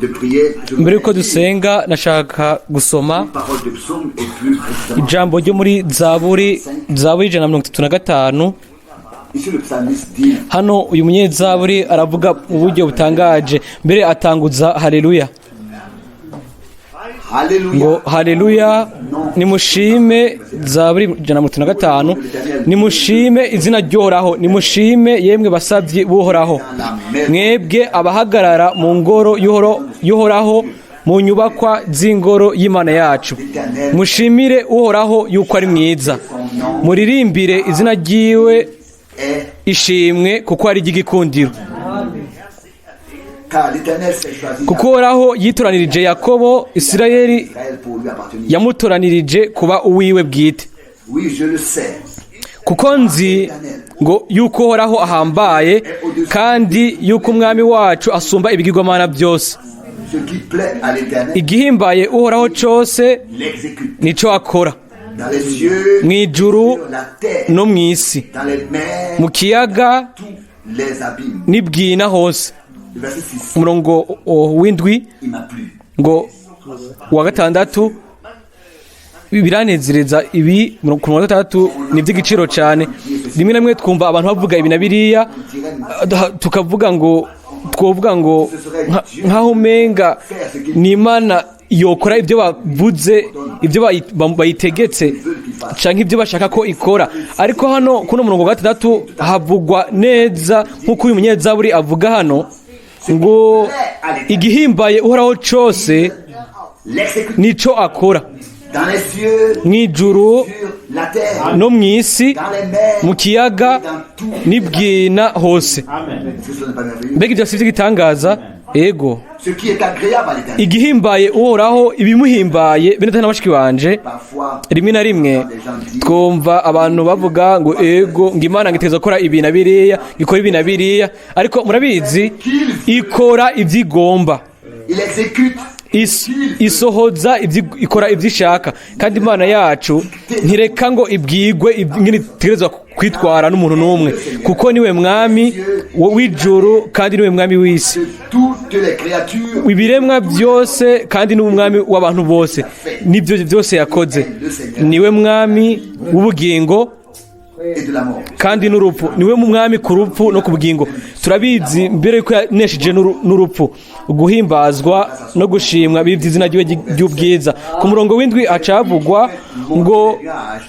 de prier, je Mbere yuko voudrais lire dusenga, nashaka gusoma une parole de psaume et plus précisément ijambo ryo muri Zaburi, Zaburi 135. Ici, le psalmiste dit: Hano uyu munyezaburi aravuga mu buryo butangaje, mbere atanguza haleluya. Alléluia. Ngo haleluya, nimushime, Zaburi 135, nimushime izina ry'Uhoraho, nimushime yemwe basabyi b'Uhoraho, mwebwe abahagarara mu ngoro y'Uhoraho, mu nyubakwa z'ingoro y'Imana yacu. Mushimire Uhoraho yuko ari mwiza, muririmbire izina ryiwe Est ishimwe, kuko ari iry'igikundiro. Car l'Éternel s'est choisi Kuko Uhoraho yitoranirije Yakobo, Isirayeli Israël pour lui appartenir. yamutoranirije kuba uwiwe bwite. Oui, je le sais. Kuko nzi ngo yuko Uhoraho ahambaye, kandi yuko Umwami wacu asumba ibigirwamana byose. Ce qui plaît à l'Éternel, Igihimbaye Uhoraho cyose l'exécute. nico akora. Dans les cieux, Mu ijuru sur la terre, no mu isi, dans les mers, mu kiyaga tous les abîmes. n'ibwina hose. Le verset 6, Umurongo w'indwi il m'a plu. ngo wa gatandatu biranezereza ibi. Ku murongo wa gatandatu ni iby'igiciro cyane. Rimwe na rimwe twumva abantu bavuga ibi na biriya, tukavuga ngo twovuga ngo nkaho umenga ni Imana yokora ibyo bavuze, ibyo bayitegetse canke ibyo bashaka ko ikora. Ariko hano kuno murongo wa gatandatu havugwa neza nk'uko uyu munyezaburi avuga hano ngo igihimbaye Uhoraho cose L'exécute nico akora. dans les cieux, Mw'ijuru sur la terre, no mw'isi, dans les mers, mu kiyaga n'ibwina hose. Est-ce que ce n'est pas merveilleux? Mbega ibyo si iby'igitangaza? Ego. Ce qui est agréable à l'Éternel. Igihimbaye Uhoraho, ibimuhimbaye. Bene data na bashiki banje, Parfois, rimwe na rimwe twumva abantu bavuga ngo ego, ngo Imana ngo itegerezwa gukora ibi na biriya, ikora ibi na biriya, ariko murabizi, ikora ibyo igomba. il exécute Isohoza ikora ibyo ishaka, kandi Imana yacu ntireka ngo ibwigwe ingene itegerezwa kwitwara n'umuntu n'umwe, kuko niwe mwami w'ijuru kandi niwe mwami w'isi de toutes les créatures. ibiremwa byose, kandi ni umwami w'abantu bose n'ibyo byose yakoze. Niwe mwami w'ubugingo et de la mort. kandi n'urupfu. Niwe mwami ku rupfu no ku bugingo. Turabizi mbere yuko yanesheje n'urupfu. Guhimbazwa no gushimwa bibye izina ryiwe ry'ubwiza. Ku murongo w'indwi hacavugwa ngo Nuage,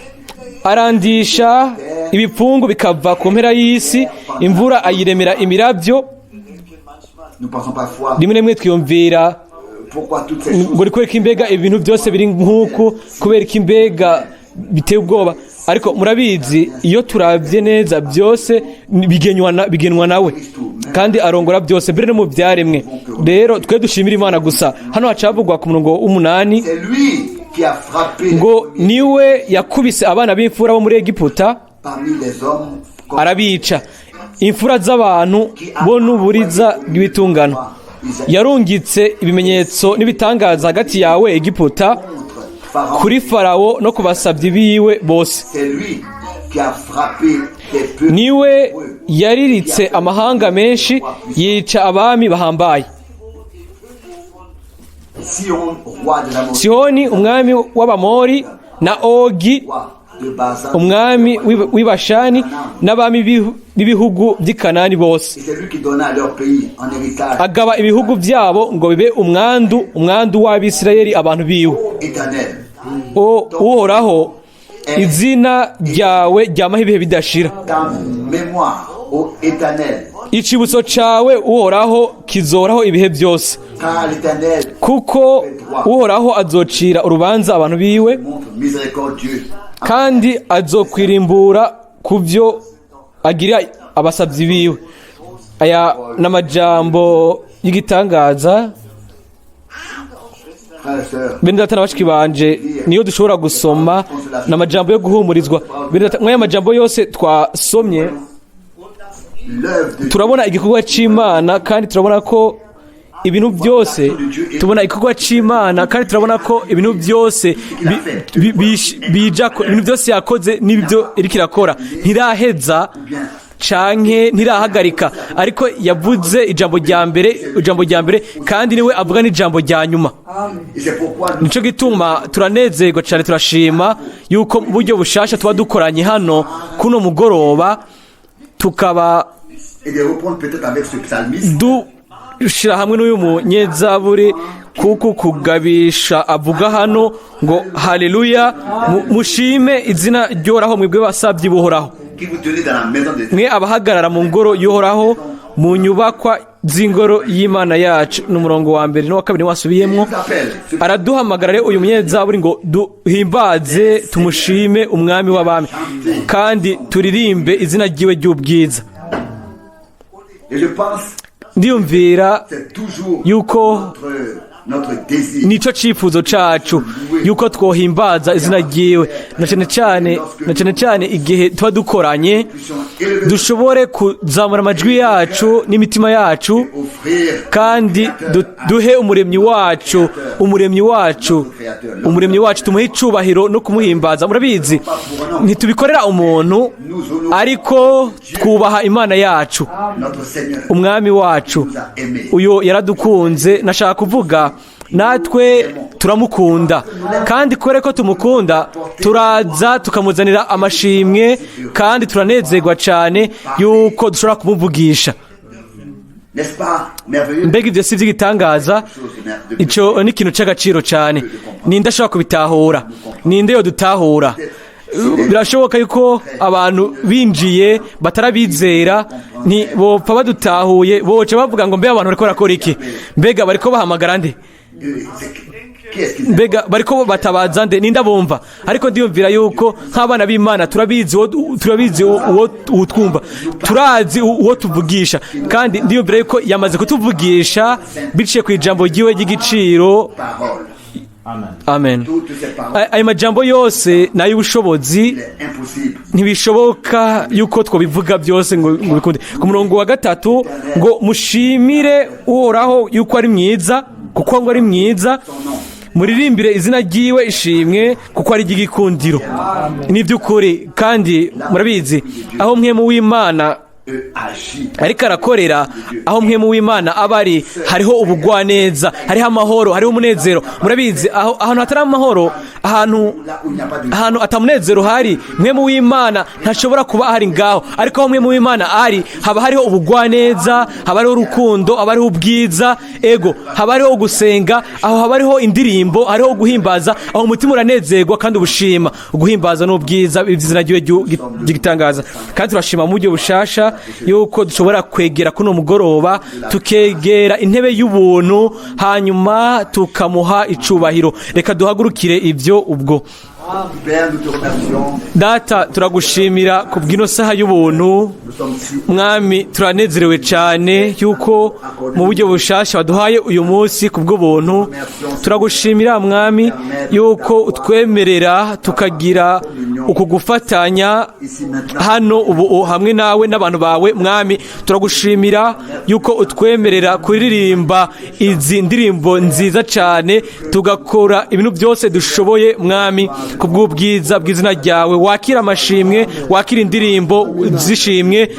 arandisha ibipfungu bikava ku mpera y'isi, imvura ayiremera imirabyo. Nous pensons parfois Rimwe na rimwe twiyumvira pourquoi toutes ces choses. ngo ni kubera ko imbega ibintu byose biri nk'uku, kubera ko imbega biteye ubwoba. Ariko murabizi, iyo turabye neza, byose bigenwa nawe, kandi arongora byose, mbere no mu byaremwe. Rero twe dushimira Imana gusa. Hano hacavugwa ku murongo w'umunani C'est lui qui a frappé les ngo premiers niwe yakubise abana b'imfura bo muri Egiputa parmi les hommes comme arabica, imfura z'abantu bo n'uburiza bw'ibitungano. Yarungitse ibimenyetso n'ibitangaza hagati yawe Egiputa, contre Pharaon. kuri Farawo no ku basabyi biwe bose. C'est lui qui a frappé des peuples Niwe yariritse amahanga menshi, yica abami bahambaye. Sihon, roi de l'Amorite, Sihoni umwami w'Abamori na Ogi roi de Basan. umwami w'i Bashani, n'abami b'ibihugu by'i Kanani bose. Et c'est lui qui donna leur pays en héritage. Agaba ibihugu byabo ngo bibe umwandu, umwandu w'Abisirayeli abantu biwe. Éternel, O Uhoraho, izina ryawe ryamaho ibihe bidashira. Ta mémoire, ô Éternel, Icibutso cawe, Uhoraho, kizoraho ibihe byose. car l'Éternel Kuko Uhoraho azocira urubanza abantu biwe, montre miséricordieux. kandi azokwirimbura ku byo agirira abasabyi biwe. Aya ni amajambo y'igitangaza. Frères et sœurs, Bene data na bashiki banje, niyo dushobora gusoma, ni amajambo yo guhumurizwa. Bene data, mw'aya majambo yose twasomye, l'œuvre de turabona igikorwa c'Imana, kandi turabona ko ibintu byose, tubona igikorwa c'Imana, kandi turabona ko ibintu byose bija ko ibintu byose yakoze n'ibyo iriko irakora ntiraheza. Bien. Canke ntirahagarika, ariko yavuze ijambo rya mbere, ijambo rya mbere, kandi niwe avuga n'ijambo rya nyuma. Et c'est pourquoi nous Nico gituma turanezerwa cyane, turashima yuko mu buryo bushasha tuba dukoranye hano kuno mugoroba, tukaba et de reprendre peut-être avec ce psalmiste dushyira hamwe n'uyu munyezaburi, kuko kugabisha avuga hano ngo: "Haleluya, mushime izina ry'Uhoraho, mwebwe basabyi buhoraho, qui vous tenez dans la maison de mwe abahagarara mu ngoro y'Uhoraho, mu nyubakwa z'ingoro y'Imana yacu." Ni umurongo wa mbere n'uwa kabiri wasubiyemwo. nous appelle ce Araduhamagara rero uyu munyezaburi ngo duhimbaze, tumushime Umwami w'abami, kandi turirimbe izina ryiwe ry'ubwiza. Et je pense Ndiyumvira c'est toujours yuko notre désir. nico cifuzo cacu yuko twohimbaza izina ryiwe, na cyane cyane, na cyane cyane igihe tuba dukoranye, Puissions élever dushobore kuzamura amajwi yacu n'imitima yacu, offrir kandi duhe Umuremyi wacu, Umuremyi wacu, Umuremyi wacu, tumuhe icubahiro no kumuhimbaza. Murabizi, ntitubikorera umuntu, ariko twubaha Imana yacu, notre Seigneur Umwami wacu. nous a aimés. Uyu yaradukunze. Nashaka kuvuga, natwe turamukunda, kandi kubera ko tumukunda turaza tukamuzanira amashimwe, kandi turanezerwa cyane yuko dushobora kumuvugisha. N'est-ce pas merveilleux? Mbega ibyo si iby'igitangaza? Icyo ni ikintu cy'agaciro cyane. Ninde ashobora kubitahura? Ninde yo dutahura? Birashoboka yuko abantu binjiye batarabizera ntibopfa badutahuye, boca bavuga ngo: "Mbe abantu bariko barakora iki? Mbega bariko bahamagara nde? Qui est-ce qu'ils Mbega bariko batabaza nde? Ninde abumva?" Ariko ndiyumvira yuko nk'abana b'Imana turabizi uwo uwutwumva, turazi uwo tuvugisha, kandi ndiyumvira yuko yamaze kutuvugisha biciye ku ijambo ryiwe ry'igiciro. Parole. Amen. Toutes ces paroles, Ayo majambo yose ni ay'ubushobozi. il est impossible. Ntibishoboka yuko twabivuga byose ngo bikunde. Ku murongo wa gatatu ngo: "Mushimire Uhoraho yuko ari mwiza, kuko ngo ari mwiza. Muririmbire izina ryiwe ishimwe, kuko ari iry'igikundiro." Ni iby'ukuri, kandi murabizi, aho Mpwemu w'Imana Agit. ariko arakorera, aho Mpwemu w'Imana aba ari, hariho ubugwaneza, hariho amahoro, hariho umunezero. Murabizi, aho ahantu hatari amahoro, ahantu Là où il n'y a pas de ahantu atamunezero uhari, Mpwemu w'Imana ntashobora kuba ahari ngaho. Ariko aho Mpwemu w'Imana ari, haba hariho ubugwaneza, haba hariho urukundo, haba hariho ubwiza, ego, haba hariho gusenga, aho haba hariho indirimbo, hariho guhimbaza, aho umutima uranezerwa kandi ubushima uguhimbaza n'ubwiza izina ryiwe ry'igitangaza. Kandi turashima mu buryo bushasha yuko dushobora kwegera kuno mugoroba, tukegera intebe y'ubuntu, hanyuma tukamuha icubahiro. Reka duhagurukire ibyo ubwo. Père, nous te remercions. Data, turagushimira ku bw'ino saha y'ubuntu. Nous sommes si Mwami, turanezerewe cyane yuko mu buryo bushasha waduhaye uyu munsi ku bw'ubuntu. Turagushimira, Mwami, yuko utwemerera tukagira uku gufatanya ici maintenant. hano ubu hamwe nawe n'abantu bawe. Mwami, turagushimira yuko utwemerera kuririmba izi ndirimbo nziza cyane, tugakora ibintu byose dushoboye, Mwami, ku bw'ubwiza bw'izina ryawe. Wakira amashimwe, wakira indirimbo z'ishimwe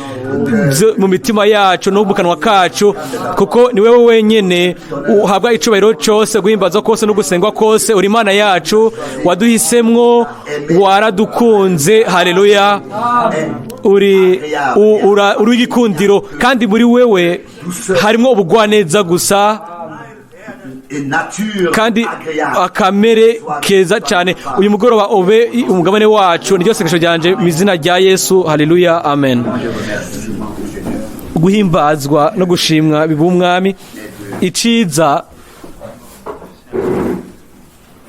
mu mitima yacu no mu kanwa kacu, kuko ni wowe wenyine uhabwa icubahiro cyose, guhimbaza kose no gusengwa kose. Uri Imana yacu, waduhisemwo, waradukunze. Haleluya! Uri igikundiro, kandi muri wewe harimo ubugwaneza gusa Et nature kandi agréable. akamere keza cyane. Uyu mugoroba ube umugabane wacu. Niryo sengesho ryanje mu izina rya Yesu. Haleluya, amen. Je remercie le Seigneur. Guhimbazwa no gushimwa biba Umwami. Iciza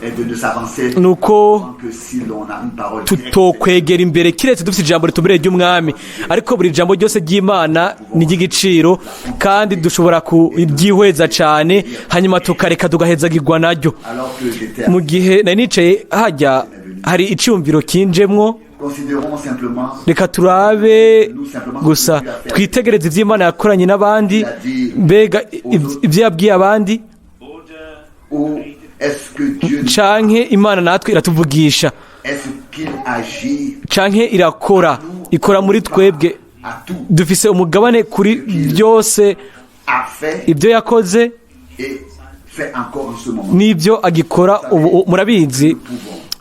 Et de nous avancer ni uko que si l'on a une parole directe, tutokwegera imbere kiretse dufite ijambo ritumbereye ry'Umwami. Ariko buri jambo ryose ry'Imana ni iry'igiciro, kandi dushobora kuryihweza cyane, hanyuma tukareka tugahezagirwa naryo. Alors que j'étais Mu gihe nari nicaye hajya, hari icyumviro kinjemwo. Considérons simplement Reka turabe gusa, twitegereze iby'Imana yakoranye n'abandi. Mbega ibyo yabwiye abandi, où est-ce que Dieu canke Imana natwe iratuvugisha, est-ce qu'il agit canke irakora, ikora muri twebwe? à tout Dufise umugabane kuri byose a fait ibyo yakoze et fait encore en ce moment. N'ibyo agikora ubu. Murabizi,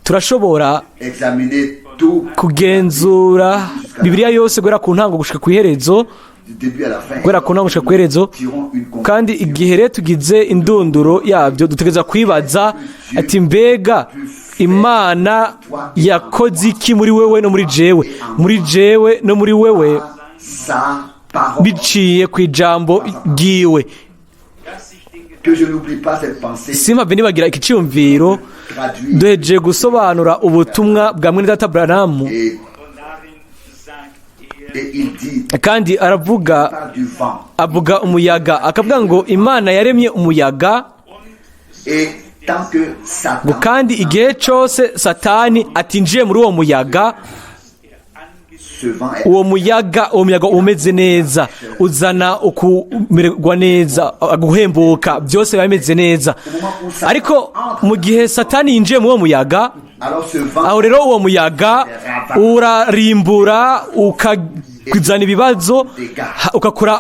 turashobora Examiner tout kugenzura Bibiliya yose guhera ku ntango gushika ku iherezo, du début à la fin. guhera ku ntango gushika ku iherezo. Tirons une conclusion. Kandi igihe rero tugize indunduro yabyo, dutegereza kwibaza ati: mbega Imana yakoze iki muri wewe no muri jewe, muri jewe no muri wewe, Sa parole. biciye ku ijambo ryiwe? Que je n'oublie pas cette pensée Simpave nibagira iki cyiyumviro traduite duhejeje gusobanura ubutumwa bwa mwene data Branham. Et il dit, Kandi aravuga, parle du vent. avuga umuyaga, akavuga ngo Imana yaremye umuyaga, Et tant que Satan ngo kandi igihe cyose Satani atinjiye muri uwo muyaga, ce vent est uwo muyaga umeze neza, uzana ukumererwa neza, guhembuka, byose biba bimeze neza. Ariko mu gihe Satani yinjiye muri uwo muyaga, alors ce vent aho rero uwo muyaga urarimbura, ukazana ibibazo, ugakora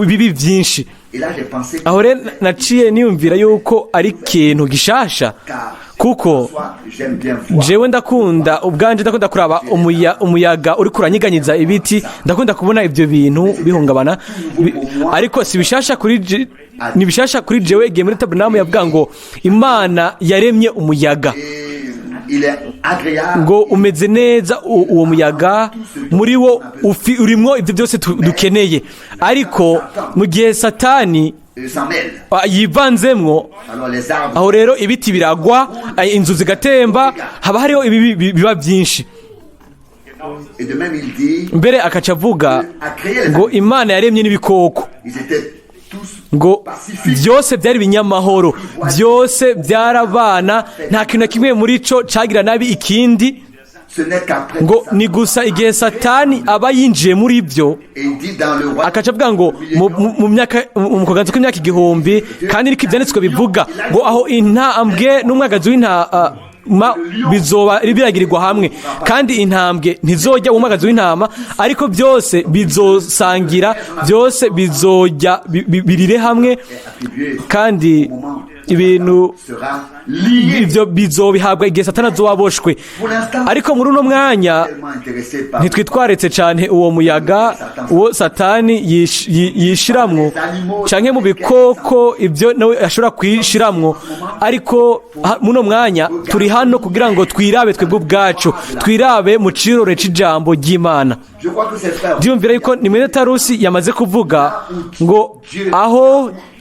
ibibi byinshi. Et là j'ai pensé Aho rero naciye niyumvira yuko ari ikintu gishasha, car kuko soit j'aime bien voir jewe ndakunda ubwanje, ndakunda kuraba umuyaga uri kuranyiganyiza ibiti, ndakunda kubona ibyo bintu bihungabana. Ariko si bishasha kuri ni bishasha kuri jewe igihe muri Tabernamu yavuga ngo Imana yaremye umuyaga, et il est agréable ngo umeze neza, uwo muyaga muri wo urimwo ibyo byose dukeneye. Ariko mu gihe Satani s'en mêle. Yivanzemwo, Alors les arbres aho rero ibiti biragwa, inzu zigatemba, haba hariho ibibi biba byinshi. Et de même il dit Mbere akaca avuga a créé les ngo Imana yaremye n'ibikoko, ils étaient tous ngo pacifiques. byose byari ibinyamahoro, byose byarabana, nta kintu na kimwe muri cyo cyagira nabi ikindi. Ce n'est qu'après Ngo ça. ni gusa igihe Satani aba yinjiye muri byo. Et il dit dans le roi Akaca avuga ngo mu myaka, mu kuganza kw'imyaka 1000, kandi niko ibyanditswe bivuga, ngo aho intambwe n'umwagazi w'intama bizoba biragirirwa hamwe, kandi intambwe ntizojya umwagazi w'intama, ariko byose bizosangira, byose bizojya birire hamwe, attribué kandi ibintu sera lié. ibyo bizobihabwa igihe Satani azoba aboshwe. Ariko muri uno mwanya Tellement intéressé par ntitwitwaritse cyane uwo muyaga uwo Satani yishiramwo, canke mu bikoko ibyo nawe ashobora kwishiramwo. Ariko muno mwanya turi hano kugira ngo twirabe twebwe ubwacu, twirabe mu cirore c'ijambo ry'Imana. Je crois que c'est frère Ndiyumvira yuko ni mwene Tarusi yamaze kuvuga ngo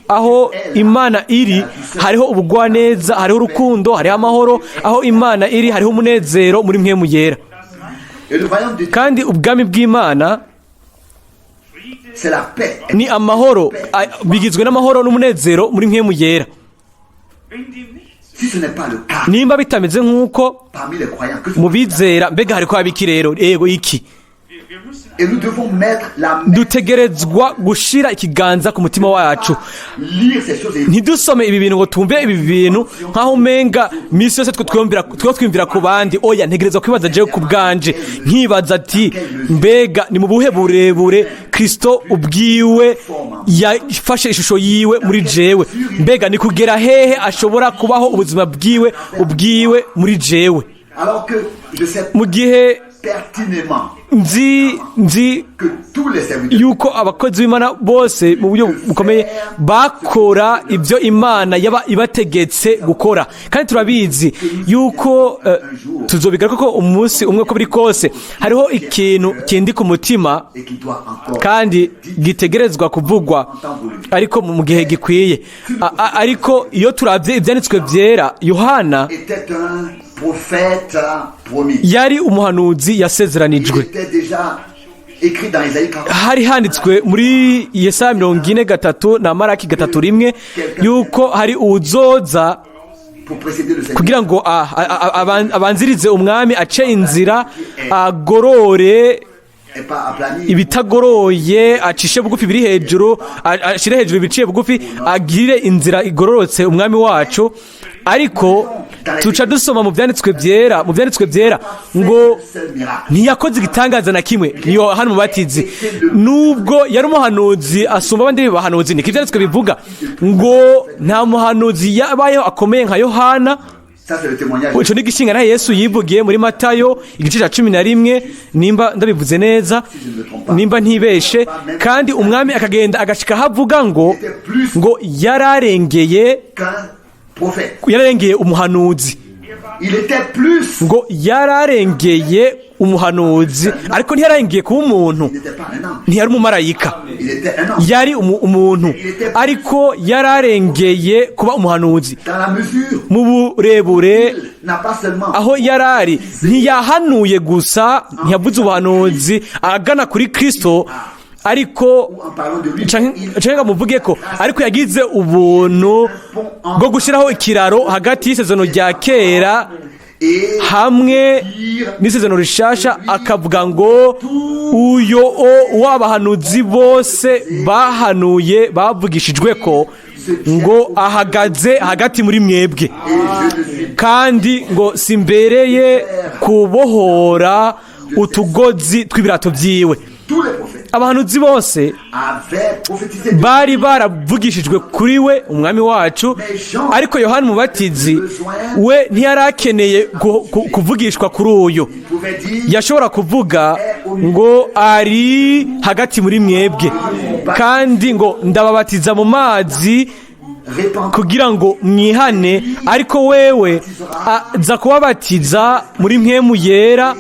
aho Imana iri hariho ubugwaneza, hariho urukundo, hariho amahoro. Aho Imana iri hariho umunezero muri mpwemu yera. Et le royaume de Dieu, Kandi ubwami bw'Imana c'est la paix. ni amahoro, bigizwe n'amahoro n'umunezero muri mpwemu yera. Si ce n'est pas le cas Nimba bitameze nk'uko parmi les croyants, que mu bizera, mbega hariko haba iki rero? Ego, iki? Et nous devons mettre la main, Dutegerezwa gushira ikiganza ku mutima wacu, lire ces choses et ntidusome ibi bintu ngo tumve ibi bintu nkaho umenga misi yose twe twiyumvira ku bandi. Oya, ntegerezwa kwibaza jewe ku bwanje, nkibaza ati: mbega ni mu buhe burebure Kristo ubwiwe yafashe ishusho yiwe muri jewe? Mbega ni kugera hehe ashobora kubaho ubuzima bwiwe ubwiwe muri jewe? Alors que je sais Mu gihe pertinemment nzi que tous les serviteurs yuko abakozi b'Imana bose mu buryo bukomeye bakora ibyo Imana yaba ibategetse gukora, kandi turabizi yuko tuzobigaruka ko umunsi umwe. Ko biri kose hariho ikintu kindi ku mutima et qui doit encore kandi gitegerezwa kuvugwa, ariko mu gihe gikwiye. Ariko iyo turabye ibyanditswe byera, Yohana était un prophète promis. yari umuhanuzi Il yasezeranijwe. était déjà écrit dans Isaïe 40 Hari handitswe muri Yesaya 43 na Maraki 3:1 yuko hari uwuzoza pour précéder le Seigneur. kugira ngo abanzirize umwami, ace inzira, agorore Et pas aplanir. ibitagoroye, acishe bugufi biri hejuru, ashire hejuru ibiciye bugufi, agirire inzira igororotse umwami wacu. Ariko Dans les Tuca dusoma mu byanditswe byera ngo seul miracle. ntiyakoze igitangaza na kimwe ni Yohana Umubatizi, nubwo yari umuhanuzi asumba abandi bahanuzi. Niko ibyanditswe bivuga ngo nta muhanuzi yabayeho akomeye nka Yohana. Ça, c'est le témoignage. Ico ni igishinga nawe Yesu yivugiye muri Matayo igice cya 11, nimba ndabivuze neza, nimba ntibeshe. Kandi umwami akagenda agashika aho avuga ngo yararengeye Qu'un prophète. yararengeye umuhanuzi. Il était plus. Ngo yararengeye umuhanuzi, ariko ntiyararengeye kuba umuntu. Il n'était pas un ange. Ntiyari umumarayika. Il était un homme. Yari umuntu, ariko yararengeye kuba umuhanuzi. Dans la mesure, Mu burebure il n'a pas seulement aho yarari, ntiyahanuye gusa, ntiyavuze ubuhanuzi agana kuri Kristo, ariko en parlant de lui, canke ngo amuvuge ko, ariko yagize ubuntu bwo gushyiraho ikiraro hagati y'isezerano rya kera et hamwe n'isezerano rishasha, akavuga ngo uyo o w'abahanuzi bose bahanuye bavugishijwe ko, ngo ahagaze hagati muri mwebwe. Et je ne suis Kandi ngo simbereye kubohora utugozi tw'ibirato byiwe. Tous les prophètes Abahanuzi bose avaient prophétisé de bari baravugishijwe kuri we, umwami wacu, ariko Yohani Umubatizi we ntiyari akeneye kuvugishwa kuri uyu. Il pouvait dire Yashobora kuvuga ngo ari hagati muri mwebwe, kandi ngo ndababatiza mu mazi répandre kugira ngo mwihane, ariko wewe aza kubabatiza muri Mpwemu Yera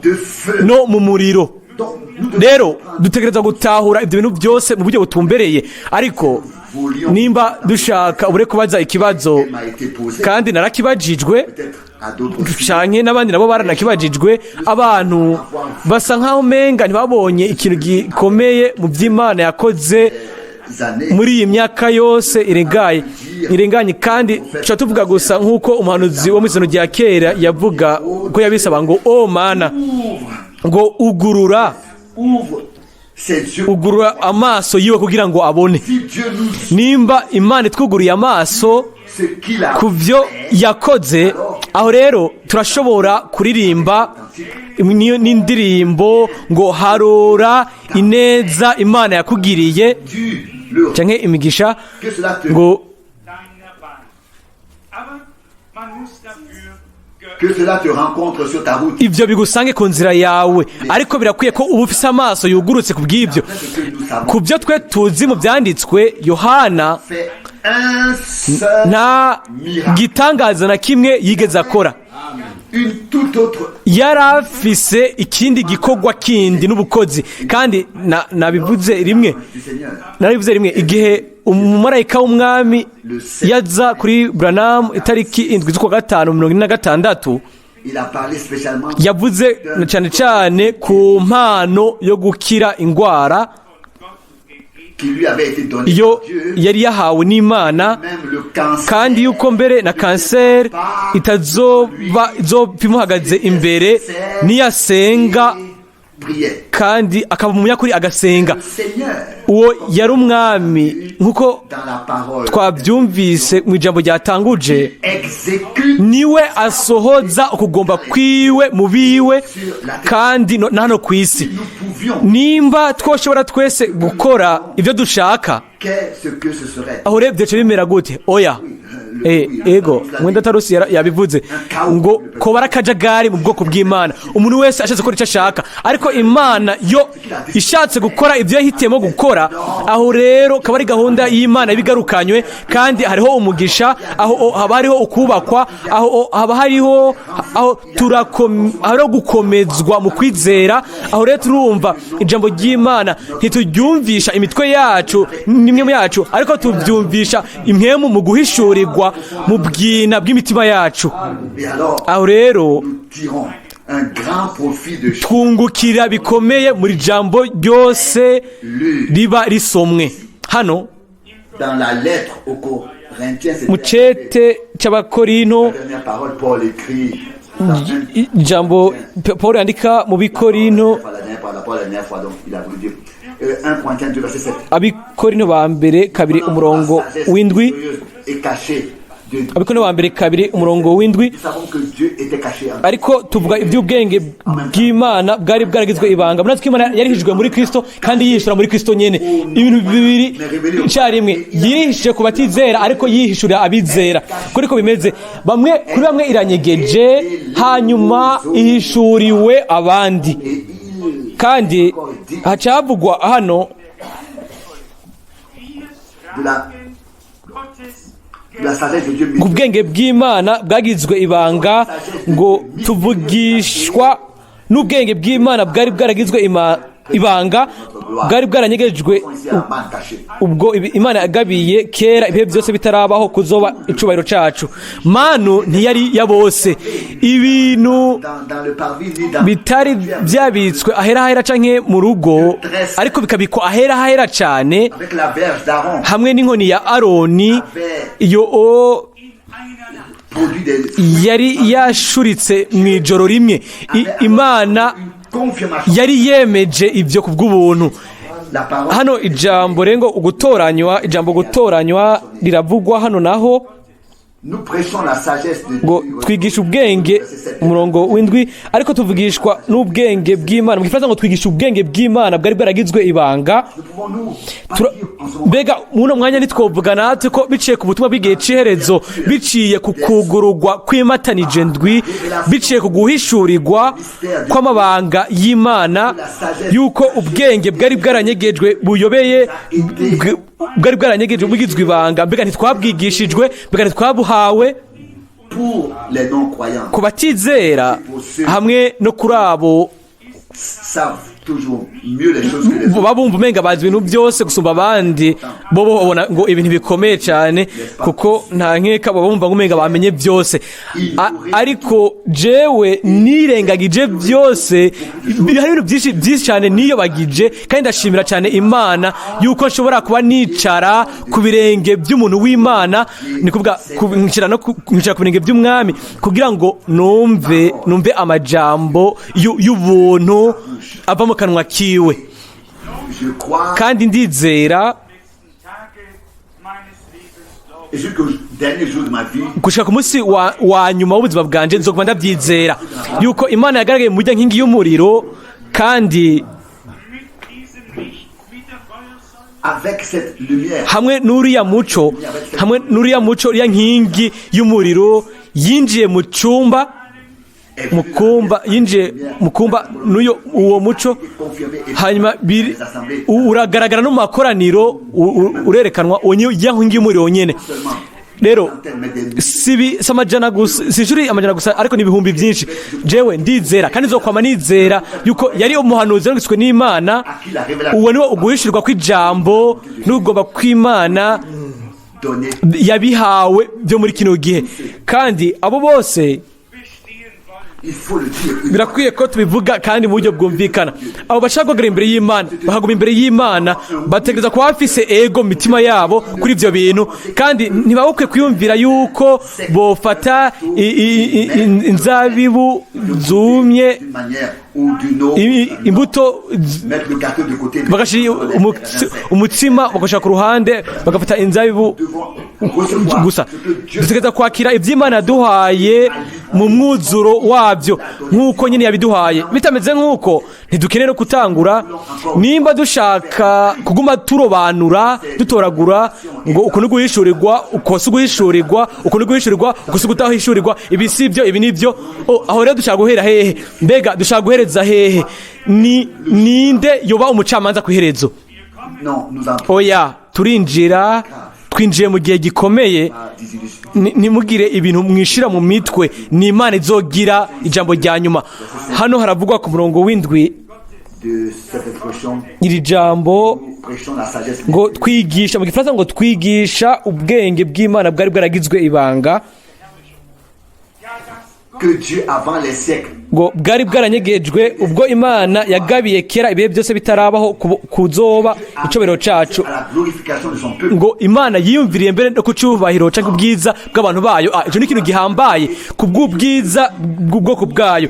de feu. no mu muriro. Donc, nous devons Rero dutegereza gutahura ibyo bintu byose mu buryo butumbereye, ariko nimba dushaka ubure kubaza ikibazo, m'a été posé, kandi narakibajijwe, peut-être à d'autres canke n'abandi nabo baranakibajijwe, abantu basa nkaho umenga ntibabonye ikintu gikomeye mu by'Imana yakoze années. muri iyi myaka yose irengaye irenganye. Kandi tuca tuvuga gusa nk'uko umuhanuzi wo mu isano rya kera yavuga ko yabisaba ngo: "O Mana," ngo "ugurura Ouvre ses yeux. ugurura amaso yiwe kugira ngo abone." Si Dieu nous Nimba Imana itwuguriye amaso ce qu'il a ku byo yakoze, aho rero turashobora kuririmba n'indirimbo ngo "Harura ineza Imana yakugiriye" tu le canke imigisha que cela te ngo deiner Bahn. Aber man muss dafür que cela te rencontre sur ta route. Ibyo bigusange ku nzira yawe, ariko birakwiye ko uba ufise amaso yugurutse ku bw'ibyo. Ce que nous savons Ku byo twe tuzi mu byanditswe, Yohana fait un seul nta gitangaza na kimwe yigeze akora. Une toute autre Yari afise ikindi gikorwa kindi n'ubukozi. Kandi nabivuze rimwe, du Seigneur. narabivuze rimwe, igihe umumarayika w'umwami yaza kuri Branham itariki 7 z'ukwa gatanu 46, Il a parlé spécialement yavuze cyane cyane ku mpano yo gukira indwara qui lui avait été donnée iyo par Dieu, yari yahawe n'Imana, même le cancer. Kandi yuko mbere na kanseri itazoba izopfa imuhagaze imbere niyasenga Priait. kandi akaba umunyakuri agasenga. Le Seigneur, Uwo yari umwami nk'uko dans la parole, twabyumvise mu ijambo ryatanguje, exécute niwe asohoza ukugomba kwiwe mu biwe kandi na hano ku isi. Nous pouvions, Nimba twoshobora twese gukora ibyo dushaka, qu'est-ce que ce serait? aho rero byoca bimera gute? Oya, ego, mwenda tarusi yabivuze ngo kobara akajagari mu bwoko bw'Imana, umuntu wese ashatse gukora icyo ashaka. Ariko Imana yo ishatse gukora ibyo yahitiyemo gukora, aho rero kaba ari gahunda y'Imana ibigarukanywe, kandi hariho umugisha aho haba hariho ukubakwa, aho haba hariho aho hariho gukomezwa mu kwizera. Aho rero turumva ijambo ry'Imana, ntituryumvisha imitwe yacu n'imwe yacu, ariko tubyumvisha impwemu mu guhishurirwa mu bwina bw'imitima yacu. Et alors, Aho rero nous tirons un grand profit de twungukira bikomeye muri jambo ryose riba risomwe hano. Dans la lettre aux Corinthiens, c'est Mu cete cy'Abakorinto, la dernière parole, Paul écrit dans ijambo Paul yandika mu Bikorinto, la dernière parole, la dernière fois, donc il a voulu dire 1 Corinthiens 2, verset 7. Abakorinto ba mbere 2 umurongo w'indwi. Et caché. Abakorinto wa mbere 2 umurongo w'indwi. Nous savons que Dieu était caché en Ariko tuvuga iby'ubwenge bw'Imana bwari bwaragizwe ibanga. Murazi ko Imana yarihishijwe muri Kristo kandi yihishura muri Kristo nyene. Ibintu bibiri icyarimwe: yihishije ku batizera, ariko yihishurira abizera. Kuri ko bimeze, bamwe kuri bamwe iranyegeje, hanyuma ihishuriwe abandi. Et il Kandi hacavugwa hano Wir de la, tragen Gottes de la sagesse de Dieu ngo ubwenge bw'Imana bwagizwe ibanga, ngo tuvugishwa n'ubwenge bw'Imana bwari bwaragizwe ibanga, bwari bwaranyegejwe ici à la manne cachée. ubwo Imana yagabiye kera ibihe byose bitarabaho kuzoba icubahiro cacu. Manu ntiyari ya bose, ibintu Dans le parvis, ni dans bitari byabitswe ahera hahera canke mu rugo, ariko bikabikwa ahera hahera cane, avec la verge d'Aaron hamwe n'inkoni ya Aroni iyo o in einer Nacht produit des yari yashuritse mu ijoro rimwe. Imana une confirmation. yari yemeje ibyo ku bw'ubuntu. La parole Hano ijambo rengo ugutoranywa, ijambo gutoranywa riravugwa hano naho. Nous prêchons la sagesse de Ngo Dieu. twigisha ubwenge, umurongo w'indwi, ariko tuvugishwa n'ubwenge bw'Imana. Mu Gifaransa ngo twigisha ubwenge bw'Imana bwari bwaragizwe ibanga. Nous pouvons-nous pas dire en ce moment Mbega muno mwanya ntitwovuga natwe ko biciye ku butumwa bw'igihe c'iherezo, biciye ku kugurugwa kw'imatanije ndwi, biciye ku guhishurirwa kw'amabanga y'Imana, yuko ubwenge bwari bwaranyegejwe buyobeye, bwari bwaranyegejwe bugizwe ibanga, mbega ntitwabwigishijwe? Mbega ntitwabuhawe? Pour les non-croyants Ku batizera hamwe no kuri abo savent toujours mieux les choses que les autres. baba bumva umenga bazi ibintu byose gusumba abandi, bo babona ngo ibintu bikomeye cyane, kuko nta nkeka baba bumva ngo umenga bamenye byose. Ariko jewe nirengagije byose, hari ibintu byinshi byinshi cyane niyobagije, kandi ndashimira cyane Imana yuko nshobora kuba nicara ku birenge by'umuntu w'Imana, ni kuvuga nkicara ku birenge by'umwami, kugira ngo numve amajambo y'ubuntu ava mu kanwa kiwe. Je crois Kandi ndizera letzten Tage meines Lebens glauben. et jusqu'au dernier jour de ma vie, gushika ku munsi wa nyuma w'ubuzima bwanje nzoguma ndabyizera yuko Imana yagaragaye mu buryo nkingi y'umuriro kandi Mit diesem Licht, mit der Feuersäule, avec cette lumière, hamwe n'uriya muco, hamwe n'uriya muco, uriya nkingi y'umuriro yinjiye mu cyumba, est mu kumba, yinjiye mu kumba n'uyo uwo muco, confirmé et hanyuma les assemblées uragaragara no mu makoraniro, urerekanwa uwo ya nkingi y'umuriro nyene. Rero si amajana gusa, si inshuro amajana gusa, ariko ni ibihumbi byinshi. Jewe ndizera kandi nzokwama nizera yuko yari umuhanuzi yarungitswe n'Imana. Uwo niwo uguhishurirwa kw'ijambo n'ugomba kw'Imana donné yabihawe byo muri kino gihe, kandi abo bose bestehen wollen. Il faut le dire. Birakwiye ko tubivuga kandi mu buryo bwumvikana. Abo bashaka guhagarara imbere y'Imana, bakaguma imbere y'Imana, bategereza kuba bafise ego mu mitima yabo kuri ibyo bintu, kandi ntibabukwe kwiyumvira yuko bofata inzabibu zumye, D'une manière ou d'une autre. imbuto Mettre le gâteau de côté. bagashyira umutsima bagashyira ku ruhande, bagafata inzabibu Devons recevoir gusa. ce que Dieu Dutegereza kwakira iby'Imana yaduhaye mu mwuzuro wabyo nk'uko nyine yabiduhaye. Bitameze nk'uko, ntidukeneye no gutangura. Nimba dushaka kuguma turobanura, dutoragura ngo uku ni guhishurirwa, uko si uguhishurirwa, uku ni guhishurirwa, uku si gutahishurirwa, ibi si byo, ibi ni byo. Oh, aho rero dushaka guhera hehe? Mbega dushaka guhereza hehe? Ni ninde yoba umucamanza ku iherezo? Non, nous entrons Oya, turinjira, twinjiye mu gihe gikomeye. des illusions. Ntimugire ibintu mwishira mu mitwe, ni Imana izogira ijambo rya nyuma. Hano haravugwa ku murongo w'indwi De cette expression. iri jambo Nous prêchons la sagesse. ngo twigisha, mu Gifaransa ngo twigisha ubwenge bw'Imana bwari bwaragizwe ibanga, Que Dieu, avant les siècles, ngo bwari bwaranyegejwe ubwo Imana yagabiye kera ibihe byose bitarabaho kuzoba icobero cacu. à la glorification de son peuple, Ngo Imana yiyumviriye mbere no ku cyubahiro cyangwa ubwiza bw'abantu bayo. Ah, icyo ni ikintu gihambaye, ku bw'ubwiza bw'ubwoko bwayo,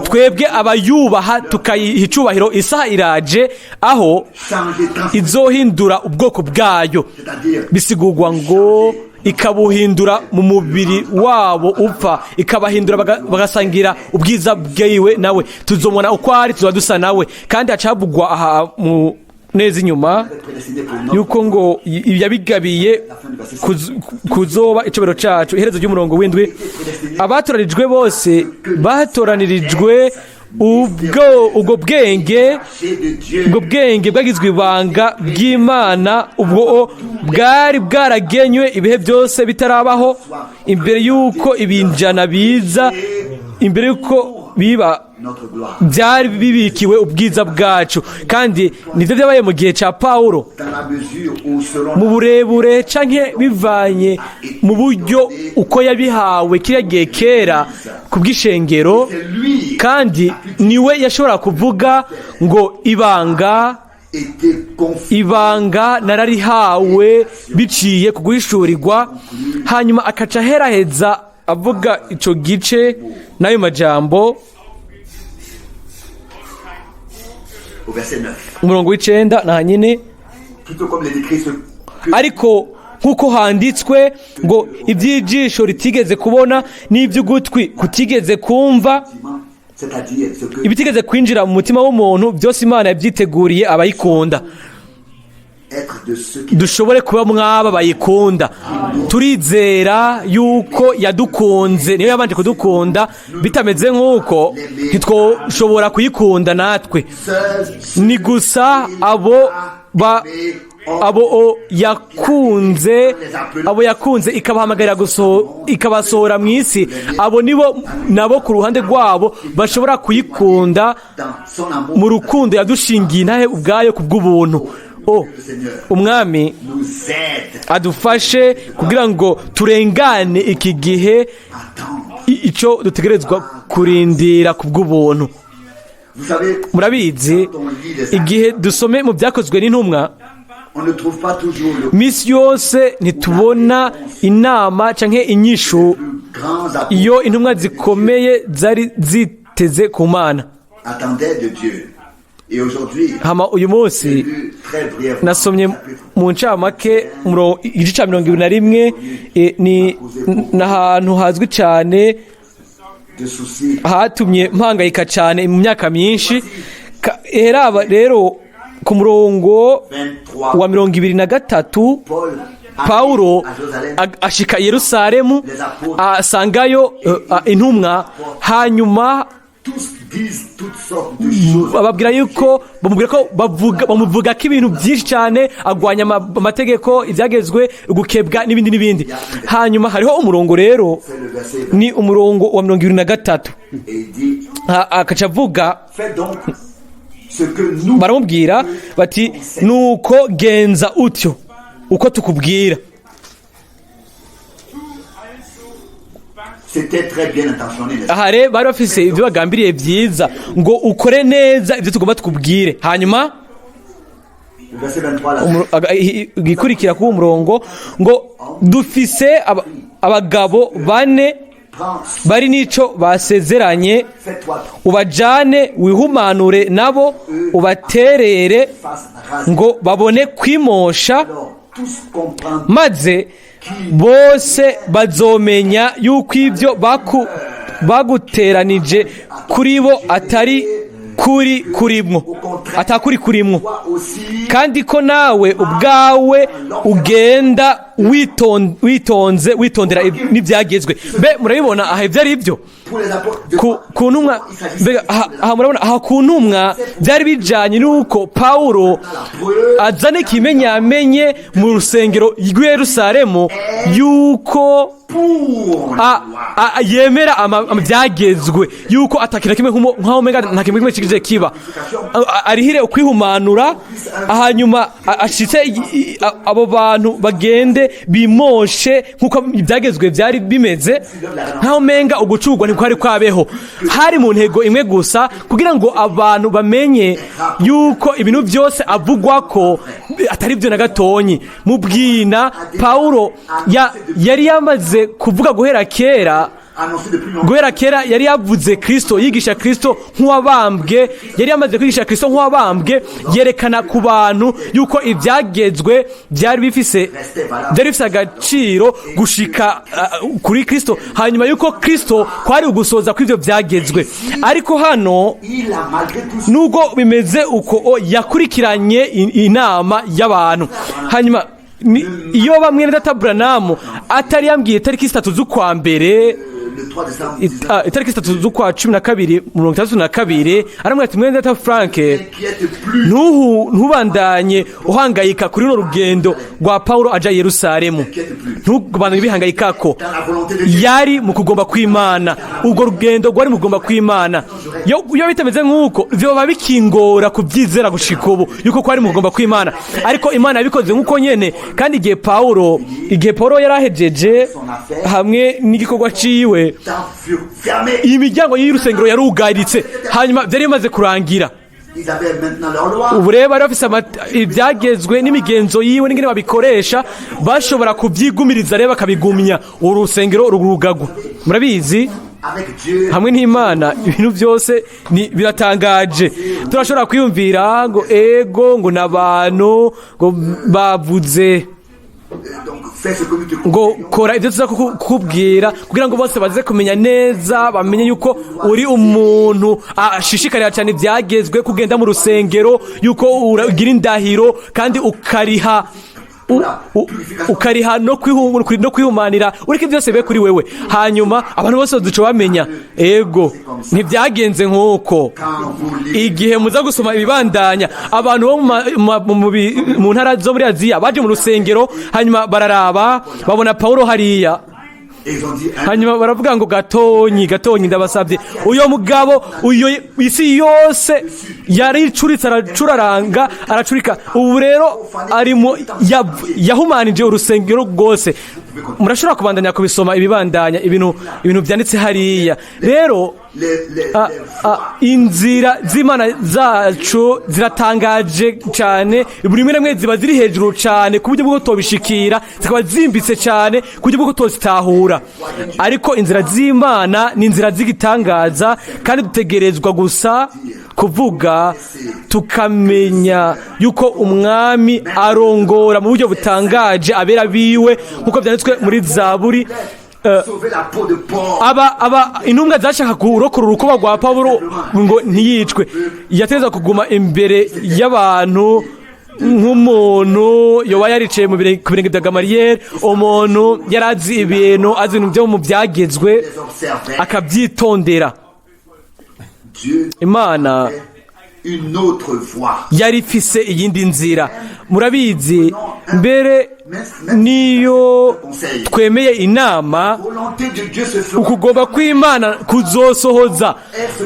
twebwe abayubaha tukayiha icubahiro. Isaha iraje aho changer, transformer, izohindura ubwoko bwayo. c'est-à-dire Bisigurwa ngo ikabuhindura mu mubiri wabo upfa, ikabahindura bagasangira ubwiza bwiwe nawe. Tuzomubona uko ari, tuzoba dusa nawe. Kandi hacavugwa aha mu neza inyuma prédestiné pour notre yuko ngo yabigabiye kuzoba icobero cacu. Iherezo ry'umurongo w'indwi: abatoranijwe bose batoranirijwe ubwo bwenge, chez de Dieu ubwo bwenge bwagizwe ibanga bw'Imana, ubwo bwari bwaragenywe ibihe byose bitarabaho, imbere y'uko ibinjana biza, imbere y'uko biba, notre gloire. byari bibikiwe ubwiza bwacu. Kandi nibyo byabaye mu gihe cya Pawulo. Dans la mesure où selon Mu burebure canke bivanye mu buryo uko yabihawe kiriya gihe kera ku bw'ishengero. C'est lui Kandi niwe yashobora kuvuga ngo ibanga était confié ibanga nararihawe biciye ku guhishurirwa. Hanyuma akaca aheraheza avuga ico gice n'ayo majambo. Au verset 9. Umurongo w'icenda na nyine. Plutôt comme il est écrit ce que Ariko nk'uko handitswe ngo iby'ijisho ritigeze kubona n'iby'ugutwi kutigeze kumva, c'est-à-dire ce que ibitigeze kwinjira mu mutima w'umuntu, byose Imana yabyiteguriye abayikunda. Être de ceux qui Dushobore kuba mwaba bayikunda. Turizera yuko yadukunze, niyo yabanje kudukunda. Bitameze nk'uko ntitwoshobora kuyikunda natwe. Seuls Ni gusa abo ba abo o yakunze, abo yakunze ikabahamagarira ikabasohora mu isi, abo nibo nabo ku ruhande rwabo bashobora kuyikunda dans son amour mu rukundo yadushingiye intahe ubwayo ku bw'ubuntu. O Umwami nous aide adufashe kugira ngo turengane iki gihe, à attendre. Ico dutegerezwa kurindira ku bw'ubuntu. Vous savez, Murabizi, igihe dusome mu Byakozwe n'Intumwa, on ne trouve pas toujours le misi yose ntitubona inama canke inyishu plus grand apôtre iyo intumwa zikomeye zari ziteze ku Mana. attendait de Dieu. Et aujourd'hui, Hama uyu munsi lu très brièvement nasomye mu ncamake igice cya 21, ni ahantu hazwi cyane de soucis hatumye mpangayika cyane mu myaka myinshi. Heraba rero ku murongo 23 wa 23. Paul Pawulo à Jérusalem ashika i Yerusalemu, asangayo intumwa, hanyuma tous disent toutes sortes de choses. Bababwira yuko bamubwira ko bavuga, bamuvuga ko ibintu byinshi cyane, agwanya amategeko, ibyagezwe, gukebwa n'ibindi n'ibindi. Hanyuma hariho umurongo rero, C'est le verset ni umurongo wa 23. Et il dit Akaca avuga, faites donc ce que nous baramubwira bati: "Nuko genza utyo uko tukubwira." Tu also, was C'était très bien intentionné, n'est-ce pas? Aha rero bari bafise ibyo bagambiriye byiza, ngo ukore neza ibyo tugomba tukubwire. Hanyuma Le verset 23 là. Igikurikira k'uwo murongo ngo dufise abagabo bane Prends, bari n'ico basezeranye, fais-toi ubajane wihumanure nabo, ubaterere face raser. ngo babone kwimosha, Alors tous comprendront maze bose bazomenya yuko ibyo baguteranije kuri bo atari kuri kurimwo, atakuri kurimwo, toi aussi kandi ko nawe ubwawe ugenda witonze witondera n'ibyagezwe. Mbe murabibona aha ibyo ari byo? Pour les apôtres de Ku ntumwa, mbega aha murabona aha ku ntumwa byari bijanye n'uko Pawulo azana ikimenyamenye mu rusengero rw'i Yerusalemu yuko pour yemera ibyagezwe, yuko atakintu kimwe nk'aho umenga nta kintu kimwe kigeze kiba. Arihire ukwihumanura, hanyuma ashitse abo bantu bagende bimoshe nk'uko ibyagezwe byari bimeze, nk'aho umenga ugucurwa ntikwari kwabeho. Hari mu ntego imwe gusa, kugira ngo abantu bamenye yuko ibintu byose avugwa ko atari byo na gatonyi. Mu bwina Pawulo yari yamaze kuvuga guhera kera. Annoncé depuis longtemps. Guhera kera yari yavuze Kristo, yigisha Kristo nk'uwabambwe. Yari yamaze kwigisha Kristo nk'uwabambwe, yerekana ku bantu yuko ibyagezwe byari bifise agaciro gushika kuri Kristo, hanyuma yuko Kristo kwari ugusoza kw'ivyo byagezwe. Ariko hano, Il a malgré tout nubwo bimeze uko, yakurikiranye inama y'abantu. Hanyuma iyo bamwe data Branham atari yambwiye itariki 3 z'ukwa mbere, le 3 décembre itariki 3 z'ukwa 12 62, aramubwira ati: "Mwene data Frank, n'inquiète plus. Ntubandanye uhangayika kuri runo rugendo rwa Paulo aja i Yerusalemu. Ntubandanye ubihangayikako." Dans la volonté de Dieu. Yari mu kugomba kw'Imana, urwo rugendo rwari mu kugomba kw'Imana. Iyo bitameze nk'uko, vyoba bikingora kubyizera gushika ubu yuko kwari mu kugomba kw'Imana, ariko Imana yabikoze nk'uko nyene. Kandi igihe Paulo yari ahejeje hamwe n'igikorwa ciwe, Temps furent fermés. imiryango y'urusengero yarugaritse, hanyuma byari bimaze kurangira. Ils avaient maintenant leur loi. Ubu rero bari bafise ibyagezwe n'imigenzo yiwe n'ingene babikoresha, bashobora kubyigumiriza rero bakabigumya, urusengero rurugagwa. Murabizi, Avec Dieu, hamwe n'Imana ibintu byose ni biratangaje. Turashobora kwiyumvira ngo ego, ngo n'abantu ngo bavuze donc fais ce que nous te ngo conseillons. kora ibyo tuza kukubwira kugira ngo bose baze kumenya neza, bamenye yuko uri umuntu ashishikarira cyane ibyagezwe, kugenda mu rusengero, yuko ugira indahiro kandi ukariha no kwihumanira, ureke byose bibe kuri wewe, hanyuma abantu bose baduca bamenya. Ego, ntibyagenze nk'uko. Quand vous lisez Igihe muza gusoma ibibandanya, abantu bo mu ntara zo muri Aziya baje mu rusengero, hanyuma bararaba, babona Paulo hariya. Et ils ont dit, hein, Hanyuma baravuga ngo: "Gatonyi, gatonyi, ndabasabye, uyo mugabo uyo isi yose yaricuritse, aracuraranga, aracurika. Ubu rero ari mu yahumanije urusengero rwose." Murashobora kubandanya kubisoma ibibandanya, ibintu byanditse hariya rero. Les les Inzira z'Imana zacu ziratangaje cyane. Buri rimwe na rimwe ziba ziri hejuru cyane ku buryo bwo tobishikira, zikaba zimbitse cyane ku buryo bwo tozitahura, ariko inzira z'Imana ni inzira z'igitangaza, kandi dutegerezwa gusa kuvuga tukamenya yuko Umwami arongora mu buryo butangaje abera biwe, nk'uko byanditswe muri Zaburi. Sauver la peau de porc. Aba intumwa zashaka kurokora urukoba rwa Pawulo ngo ntiyicwe. Yategerezwa kuguma imbere y'abantu nk'umuntu yoba yaricaye ku birenge bya Gamariyeri, umuntu yari azi ibintu, azi ibintu byo mu byagezwe, Les observait. akabyitondera. Dieu Imana une autre voie. yari ifise iyindi nzira. Murabizi, mbere niyo twemeye inama, Volonté de Dieu se fera. ukugomba kw'Imana kuzosohoza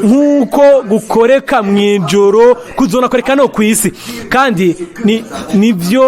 nk'uko gukoreka mu ijoro, kuzonakoreka no ku isi. Kandi nibyo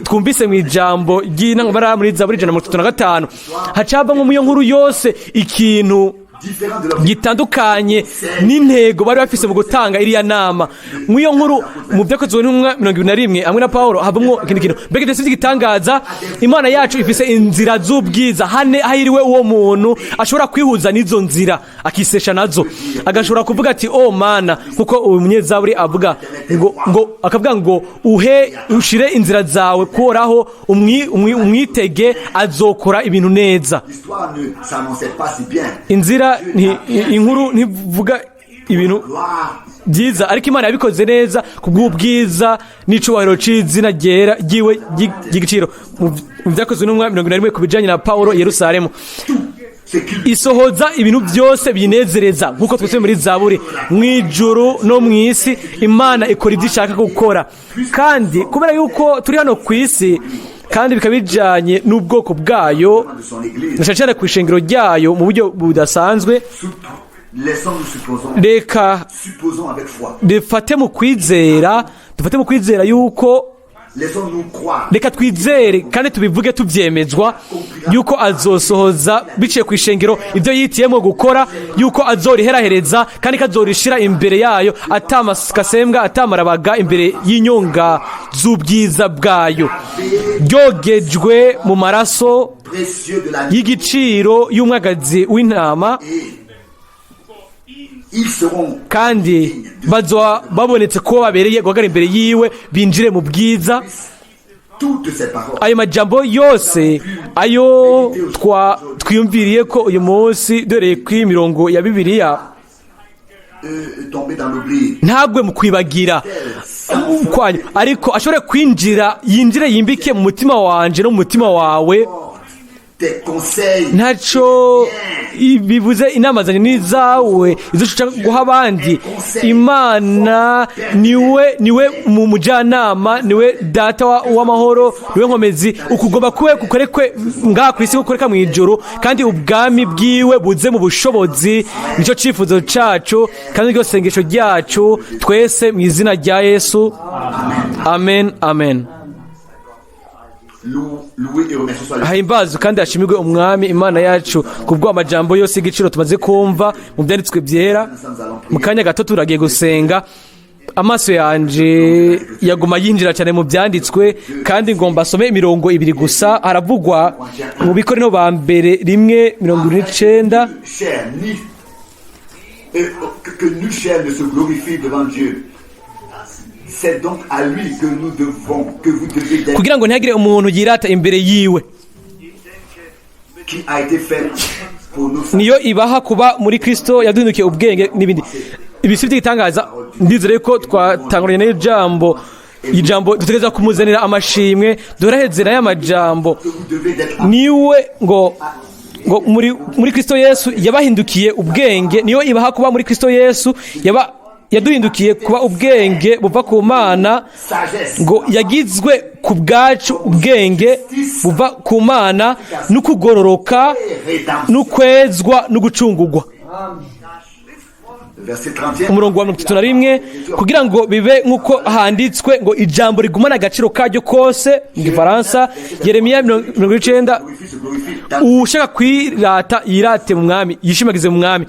twumvise mu ijambo ry'intangamara muri Zaburi 135, hacavamwo mu iyo nkuru yose ikintu Différent de leur gitandukanye n'intego bari bafise mu gutanga iriya nama. Mu iyo nkuru mu Byakozwe n'Intumwa 21 hamwe na Paulo, havamwo ikindi kintu. Mbega ibyo si igitangaza? Imana yacu ifise inzira z'ubwiza. Hane hahiriwe uwo muntu ashobora kwihuza n'izo nzira, akisesha nazo, agashobora kuvuga ati: "O Mana," nkuko uyu munyezaburi avuga ngo akavuga ngo: "Uhe ushire inzira zawe kuhoraho, umwitege, azokora ibintu neza." L'histoire ne s'annonçait pas si bien. Inzira inkuru ntivuga ibintu Gloire. byiza, ariko Imana yabikoze neza ku bw'ubwiza n'icubahiro c'izina ryera ryiwe ry'igiciro. Mu Byakozwe n'Intumwa 41, ku bijanye na Paulo i Yerusalemu, Ce qu'il isohoza ibintu byose binezereza, nk'uko twese muri Zaburi. Mu ijuru no mu isi, Imana ikora ibyo ishaka gukora. Kandi kubera yuko turi hano ku isi, kandi bikaba bijanye n'ubwoko bwayo, de son église. na cyane cyane ku ishengero ryayo mu buryo budasanzwe, Laissons-nous supposons, reka supposons avec foi. dufate mu kwizera, dufate mu kwizera yuko Laissons-nous croire Reka twizere kandi tubivuge tubyemezwa yuko azosohoza biciye ku ishengero ibyo yitiyemo gukora, yuko azoriherahereza kandi ko azorishira imbere yayo atamakasembwa, atamarabaga, imbere y'inyonga z'ubwiza bwayo, ryogejwe mu maraso précieux de la y'igiciro y'umwagazi w'intama. Ils seront Kandi bazoba babonetse ko babereye guhagarara imbere yiwe, binjire mu bwiza. Toutes ces paroles Ayo majambo yose ayo twiyumviriye ko uyu munsi doreye kuri mirongo ya Bibiliya tomber dans l'oubli. Ntagwe mu kwibagira kwanyu, ariko ashobore kwinjira, yinjire yimbike mu mutima wanje no mu mutima wawe. Tes conseils Ntacyo bivuze inama zanjye n'izawe, izo ushaka guha abandi. Imana niwe mu mujyanama, niwe Data w'amahoro, niwe nkomezi. Ukugomba kwe kukorekwe ngaha ku isi kukoreka mu ijuru, kandi ubwami bwiwe buze mu bushobozi. Nicyo cyifuzo cyacu kandi niryo sengesho ryacu twese, mu izina rya Yesu. Amen, amen. Loué et remercié soit le Himbazwe kandi hashimirwe Umwami Imana yacu kubwo amajambo yose y'igiciro tumaze kumva mu byanditswe byera. Mu kanya gato turagiye gusenga. Amaso yanje yaguma yinjira cyane mu byanditswe, kandi ngomba asome imirongo ibiri gusa. Haravugwa mu Bikorinto ba mbere 1:29. Chair, ni, que nulle chair ne se glorifie devant Dieu. C'est donc à lui que nous devons, que vous devez d'être, Kugira ngo ntihagire umuntu yirata imbere yiwe. Qui a été fait pour nous. Niyo ibaha kuba muri Kristo, yaduhindukiye ubwenge n'ibindi. Ibi si by'igitangaza. Ndizere ko twatanguranye n'ijambo, ijambo dutegereza kumuzanira amashimwe. Doraheze n'aya majambo. Que vous devez d'être Niwe ngo muri Kristo Yesu yabahindukiye ubwenge. Niyo ibaha kuba muri Kristo Yesu, yaba yaduhindukiye kuba ubwenge buva ku Mana. Sagesse. Ngo yagizwe ku bwacu ubwenge buva ku Mana, n'ukugororoka, Rédemption. n'ukwezwa, n'ugucungugwa. Verset 31. Umurongo wa 31: kugira ngo bibe nk'uko handitswe ngo ijambo rigumane agaciro karyo kose. Mu gifaransa, Yeremiya 90. Glorifie, se glorifie dans Ushaka kwirata yirate mu Mwami, yishimagize mu Mwami.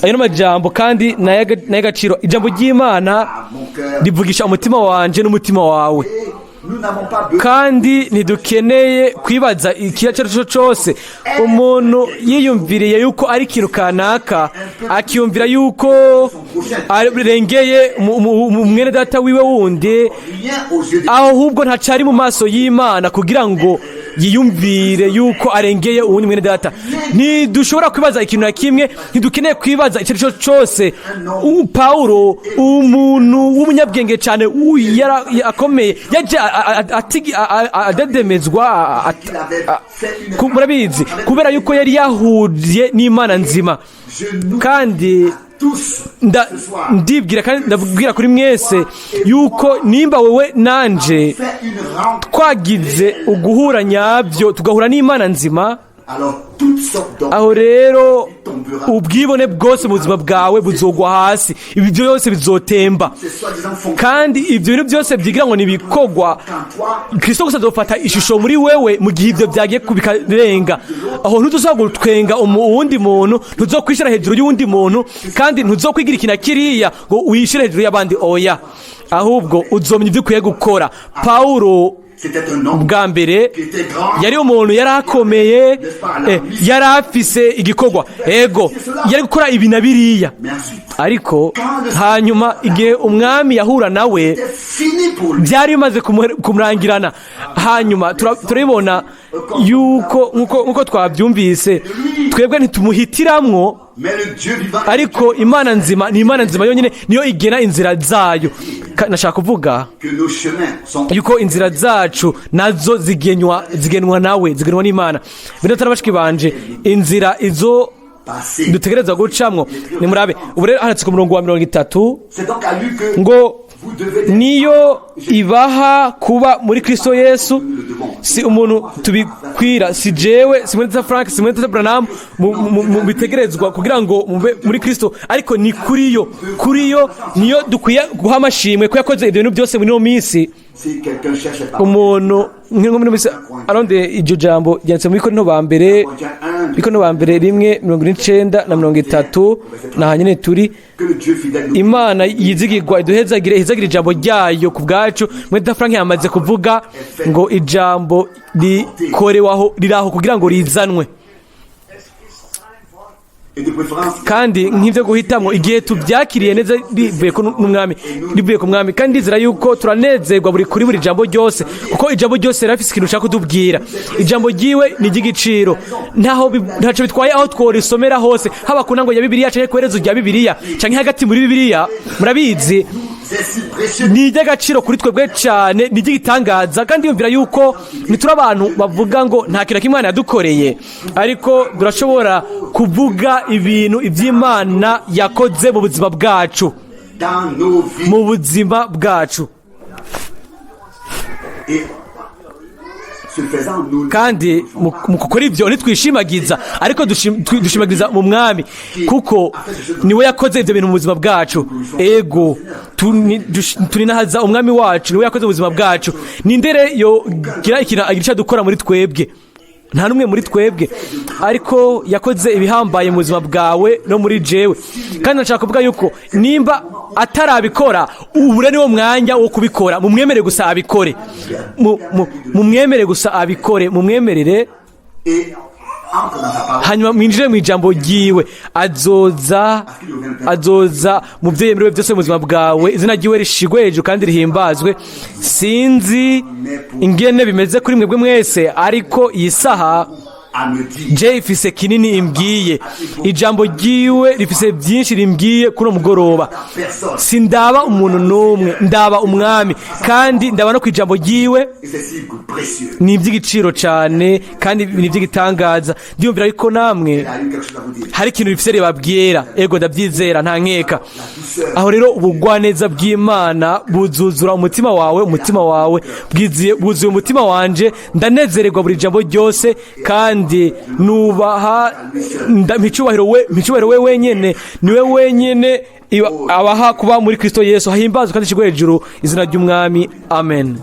Ayo ni amajambo kandi ni ay'agaciro. Ijambo ry'Imana mon cœur. rivugisha umutima wanje n'umutima wawe. Et nous n'avons pas besoin Kandi ntidukeneye kwibaza ikintu icyo ari cyo cyose. Umuntu yiyumviriye yuko ari ikintu kanaka, akiyumvira yuko arengeye mwene data wiwe wundi, rien aux yeux de aho ahubwo ntacari mu maso y'Imana kugira ngo yiyumvire yuko arengeye uwundi mwene data. Ntidushobora kwibaza ikintu na kimwe, ntidukeneye kwibaza icyo ari cyo cyose. Pawulo, umuntu w'umunyabwenge cyane, akomeye, yaje adedemezwa, murabizi, kubera yuko yari yahuriye n'Imana nzima. Je nous Kandi tous ce soir ndibwira kandi ndabwira kuri mwese yuko nimba wowe nanje fait une rencontre, twagize uguhura nyabyo, tugahura n'Imana nzima, alors toutes sortes d'hommes aho rero ubwibone bwose mu buzima bwawe buzogwa hasi, ibi byose bizotemba. Ces soi-disant fonctions Kandi ibyo bintu byose byigira ngo nibikorwa, qu'en toi Kristo gusa azofata ishusho muri wewe. Mu gihe ibyo byagiye bikarenga aho, ntuzosubira gutwenga uwundi muntu, ntuzokwishyira hejuru y'uwundi muntu, kandi ntuzokwigira ikintu kiriya ngo wishyire hejuru y'abandi. Oya, ahubwo uzomenya ibyo ukwiye gukora. Pawulo c'était un homme bwa mbere qui était grand. yari umuntu yari akomeye, yari afise igikorwa, ego, yari gukora ibi na biriya. Mais ensuite, Ariko hanyuma igihe Umwami yahura nawe, c'était fini pour lui. byari bimaze kumurangirana. Hanyuma turabibona yuko nkuko twabyumvise, twebwe ntitumuhitiramwo, Mais le Dieu vivant ariko Imana nzima ni Imana nzima yonyine, niyo igena inzira zayo. Nashaka kuvuga que nos chemins sont yuko inzira zacu nazo zigenwa nawe, zigenwa n'Imana. Binatara bashiki banje, inzira izo passés. dutegereza gucamwo, nimurabe ubu rero handitse ku murongo wa 30 C'est donc à lui que ngo vous devez être niyo ibaha kuba muri Kristo Yesu. Si umuntu tubikwira, si jewe, si mwene Frank, si mwene Branham bitegerezwa kugira ngo mube muri Kristo, ariko ni kuri yo, kuri yo niyo dukwiye guha amashimwe ko yakoze ibyo bintu byose muri ino minsi. Si quelqu'un cherche les paroles, Umuntu nk'umuntu wese arondeye iryo jambo, ryanditse muri Korinto ba mbere, Corinthiens 1, Korinto ba mbere 1:49 na 30, na hanyine turi. Que le Dieu fidèle nous Imana yizigirwa iduhezagire, ihezagire ijambo ryayo ku bwacu. Mwene Frank yamaze kuvuga ngo ijambo rikorewaho, riraho kugira ngo rizanwe. Et de préférence, Kandi nk'ibyo guhitamo, igihe tubyakiriye neza rivuye ku n'umwami, rivuye ku mwami, kandi ndizera yuko turanezerwa buri kuri buri jambo ryose, kuko ijambo ryose rirafise ikintu ushaka kutubwira. Ijambo ryiwe ni iry'igiciro. Ntaco bitwaye aho tworisomera hose, haba ku ntango ya Bibiliya canke ku iherezo rya Bibiliya canke hagati muri Bibiliya, murabizi. C'est si précieux. Ni iry'agaciro kuri twebwe cyane, ni iry'igitangaza. Kandi yumvira yuko ntituri abantu bavuga ngo nta kintu na kimwe Imana yadukoreye, ariko turashobora kuvuga ibintu iby'Imana yakoze mu buzima bwacu, Dans nos vies. mu buzima bwacu. Et ce faisant, nous Kandi mu gukora ibyo ntitwishimagiza, ariko dushimagiza mu mwami, kuko niwe yakoze ibyo bintu mu buzima bwacu. Ego, turinahaza umwami wacu, niwe yakoze mu buzima bwacu. Nindere yogira ikintu agira icyo dukora muri twebwe? Nta n'umwe muri twebwe. Ariko yakoze ibihambaye mu buzima bwawe no muri jewe. Kandi ndashaka kuvuga yuko nimba atarabikora, ubu rero niwo mwanya wo kubikora. Mumwemere gusa abikore. Mumwemere gusa abikore, mumwemerere. Et entre dans sa parole. Hanyuma mwinjire mu ijambo ryiwe. Azoza mu byo yemerewe byose mu buzima bwawe. Izina ryiwe rishigwe hejuru kandi rihimbazwe. Sinzi ingene bimeze kuri mwebwe mwese, ariko iyi saha À me dire. je ifise kinini imbwiye. Ijambo ryiwe rifise byinshi rimbwiye kuri uno mugoroba. Personne. Sindaba umuntu n'umwe, ndaba umwami, kandi ndaba no ku ijambo ryiwe. Et c'est si précieux. Ni iby'igiciro cyane kandi ni iby'igitangaza. Ndiyumvira yuko namwe Il a eu quelque chose à vous dire. hari ikintu bifise ribabwira. Ego, ndabyizera nta nkeka. Aho rero ubugwaneza bw'Imana buzuzura umutima wawe, umutima wawe bwizuye, bwuzuye umutima wanje. Ndanezererwa buri jambo ryose kandi nubaha, mpa icubahiro we wenyene. Niwe wenyene abaha kuba muri Kristo Yesu. Hahimbazwe kandi ishigwe hejuru izina ry'umwami. Amen.